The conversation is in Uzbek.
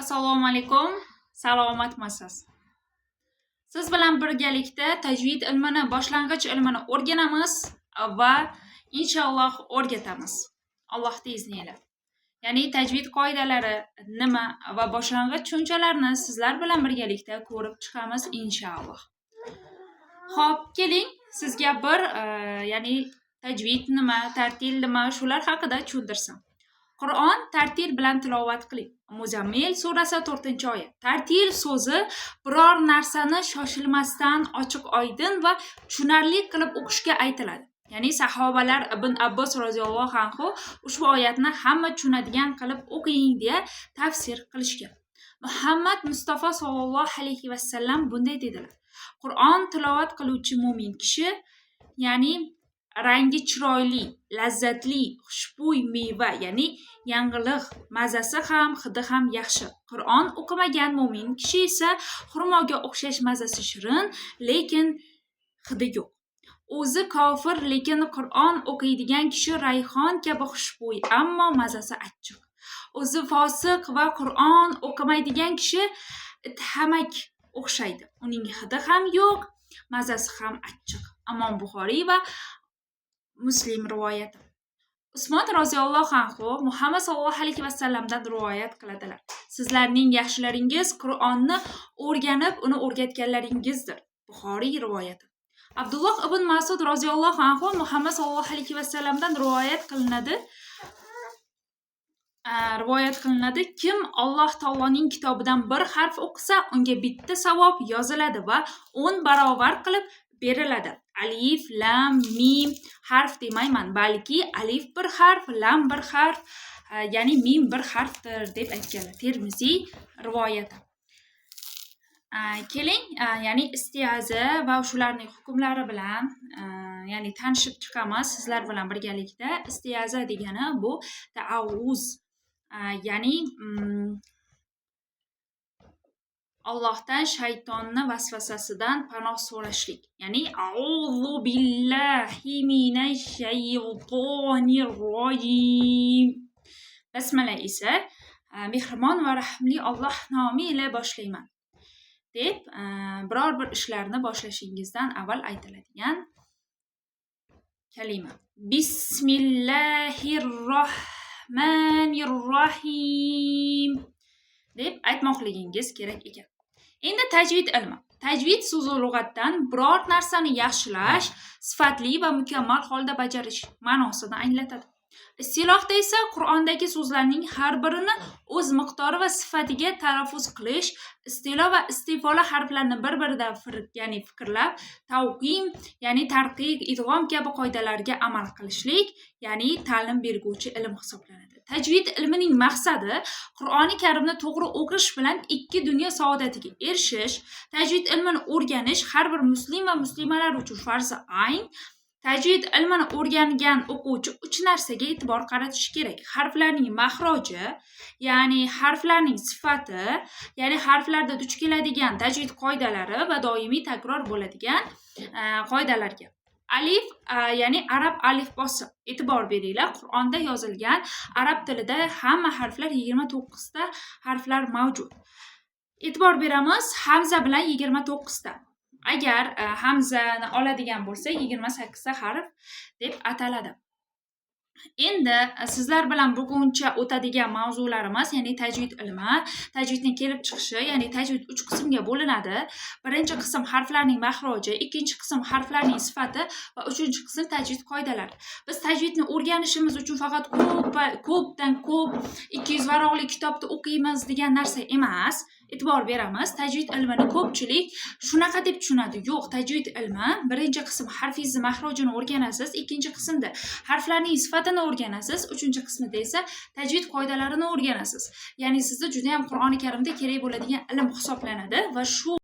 Assalomu alaykum, salomatmisiz? Siz bilan birgalikda tajvid ilmini, boshlang'ich ilmini o'rganamiz va inshaalloh o'rgatamiz. Allohning izni ila. Ya'ni tajvid qoidalari nima va boshlang'ich tushunchalarni sizlar bilan birgalikda ko'rib chiqamiz inshaalloh. Xo'p, keling, sizga bir ya'ni tajvid nima, tartil nima, shular haqida tushuntirsam. Qur'on tartil bilan tilovat qiling. Muzammil surasi 4-oyat. Tartil so'zi biror narsani shoshilmasdan, ochiq oydin va tushunarli qilib o'qishga aytiladi. Ya'ni sahobalar Ibn Abbos roziyallohu anhu ushbu oyatni hamma tushunadigan qilib o'qing deya tafsir qilishgan. Muhammad Mustafa sollallohu alayhi vasallam bunday dedilar: Qur'on tilovat qiluvchi mo'min kishi, ya'ni rangi chiroyli, lazzatli, xushbo'y meva, ya'ni yangiliq, mazasi ham, hidi ham yaxshi. Qur'on o'qimagan mo'min kishi esa xurmoga o'xshash, mazasi shirin, lekin hidi yo'q. O'zi kofir, lekin Qur'on o'qiydigan kishi rayhon kabi xushbo'y, ammo mazasi achchiq. O'zi fosiq va Qur'on o'qimaydigan kishi ithamak o'xshaydi. Uning hidi ham yo'q, mazasi ham achchiq. Imom Buxoriy va Muslim rivoyati. Usmon roziyallohu anhu Muhammad sollallohu alayhi vasallamdan rivoyat qiladilar: Sizlarning yaxshilaringiz Qur'onni o'rganib, uni o'rgatganlaringizdir. Buxoriy rivoyati. Abdulloh ibn Mas'ud roziyallohu anhu Muhammad sollallohu alayhi vasallamdan rivoyat qilinadi: Kim Alloh taoloning kitobidan bir harf o'qisa, unga bitta savob yoziladi va 10 barobar qilib beriladi. Alif, lam, mim harf demayman, balki alif bir harf, lam bir harf, ya'ni mim bir harfdir, deb aytganlar. Termiziy rivoyati. Keling, ya'ni istiaza va shularning hukmlari bilan ya'ni tanishib chiqamiz sizlar bilan birgalikda. Istiaza degani bu taavvuz, ya'ni Allohdan shaytonni vasvasasidan panoh so'rashlik. Ya'ni a'udhu billahi minash shaytonir rojim. Basmala esa mehribon va rahimli Alloh nomi ila boshlayman deb biror bir ishlarni boshlashingizdan avval aytiladigan kalima. Bismillahir rohmanir rohim deb aytmoqligingiz kerak ekan. Endi tajvid ilmi. Tajvid so'zi lug'atdan biror narsani yaxshilash, sifatli va mukammal holda bajarish ma'nosini anglatadi. Istilohda esa Qur'ondagi so'zlarning har birini o'z miqdori va sifatiga talaffuz qilish, istilo va istifola harflarini bir-biridan ya'ni fikrlab, tavqim, ya'ni tarqiq, idg'om kabi qoidalarga amal qilishlik, ya'ni ta'lim berguvchi ilm hisoblanadi. Tajvid ilmining maqsadi Qur'oni Karimni to'g'ri o'qish bilan ikki dunyo saodatiga erishish. Tajvid ilmini o'rganish har bir muslim va muslimalar uchun farzi ayn. Tajvid ilmini o'rgangan o'quvchi uch narsaga e'tibor qaratishi kerak: Harflarning mahroji, ya'ni harflarning sifati, ya'ni harflarda duch keladigan tajvid qoidalari va doimiy takror bo'ladigan qoidalarga. Alif, ya'ni arab alifbosi. E'tibor beringlar, Qur'onda yozilgan arab tilida hamma harflar, 29 ta harflar mavjud. E'tibor beramiz, hamza bilan 29 ta. Agar hamzani oladigan bo'lsa, 28 ta harf deb ataladi. Endi sizlar bilan buguncha o'tadigan mavzularimiz, ya'ni tajvid ilmi, tajvidning kelib chiqishi, ya'ni tajvid uch qismga bo'linadi. Birinchi qism harflarning mahroji, ikkinchi qism harflarning sifati va uchinchi qism tajvid qoidalari. Biz tajvidni o'rganishimiz uchun faqat ko'p ko'pdan ko'p 200 varaqli kitobni o'qiymiz degan narsa emas. E'tibor beramiz, tajvid ilmini ko'pchilik shunaqa deb tushunadi. Yo'q, tajvid ilmi birinchi qism harfingizni mahrojini o'rganasiz, ikkinchi qismda harflarning sifatini o'rganasiz, uchinchi qismida esa tajvid qoidalarini o'rganasiz. Ya'ni sizda juda ham Qur'oni Karimda kerak bo'ladigan ilm hisoblanadi va shu